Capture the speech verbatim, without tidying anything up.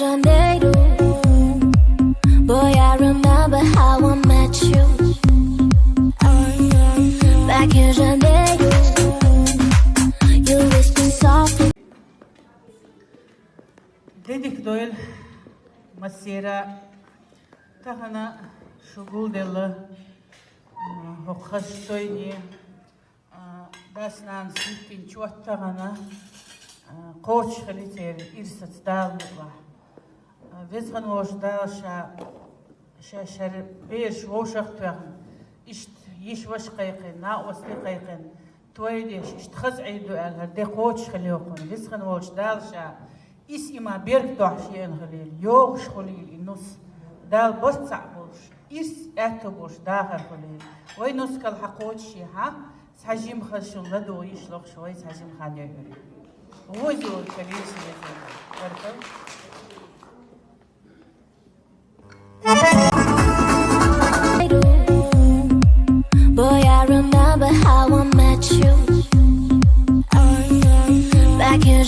Janeiro. Boy, I remember how I met you. Back in Janeiro, you whispered softly. Де дика дойла, массера, тахан шу гулделла, а, хӀокху хазачу тойне, а, дас-нанас хӀиттина чот тахан, а, кхочушхилийта церан ирсаца Дала мукъалахь. А, Веза хинна волчу Дала Ша, Ша шара бераш вовшах а тоьхна, иштта йиша-ваша кхайкхина, накъостий кхайкхина, той деш, иштта хаза Ӏийр ду аьлла, хӀара де кхочушхилийла хьуна. Веза хинна волчу Дала Ша исс иман беркат дохьуш еана хилийла, йогӀуш хуьлийла и нус. Дала барт цхьаъ болуш, ирс аьтту болуш дахар хуьлийла. Вай нускал хьан кхочушъе хьа, цхьа жима хаза шуна ладугӀу йиш лохуш, вай цхьа жима хан йойура. Вузи волу ца вийча веза. Баркалла. Boy, I remember how I met you. Back in